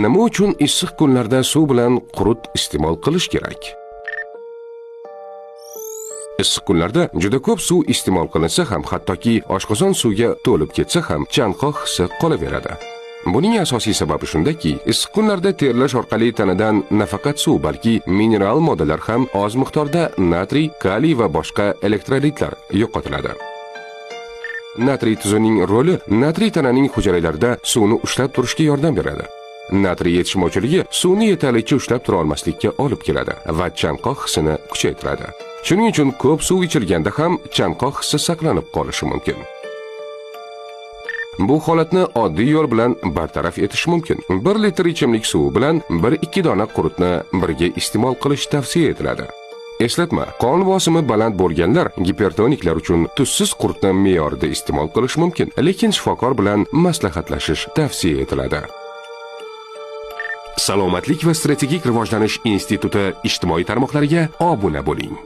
Nima uchun issiq kunlarda suv bilan qurut iste'mol qilish kerak? Issiq kunlarda juda ko'p suv iste'mol qilinsa ham, hattoki oshqozon suvga to'lib ketsa ham, chanqoq hissi qolaveradi. Buning asosiy sababi shundaki, issiq kunlarda terlash orqali tanadan nafaqat suv, balki mineral moddalar ham, oz miqdorda natriy, kaliy va boshqa elektrolitlar yo'qotiladi. Natriy tuzining roli: natriy tananing hujayralarida suvni ushlab turishga yordam beradi. Natriy yetishmovchiligi suvni yetarlicha ushlab tura olmaslikka olib keladi va chanqoq hissini kuchaytiradi. Shuning uchun ko'p suv ichilganda ham chanqoq hissi saqlanib qolishi mumkin. Bu holatni oddiy yo'l bilan bartaraf etish mumkin. 1 litr ichimlik suvi bilan 1-2 dona qurutni birga iste'mol qilish tavsiya etiladi. Eslatma: qon bosimi baland bo'lganlar, gipertoniklar uchun tuzsiz qurutni me'yorida iste'mol qilish mumkin, lekin shifokor bilan maslahatlashish tavsiya etiladi. Salomatlik va strategik rivojlanish instituti ijtimoiy tarmoqlariga obuna bo'ling.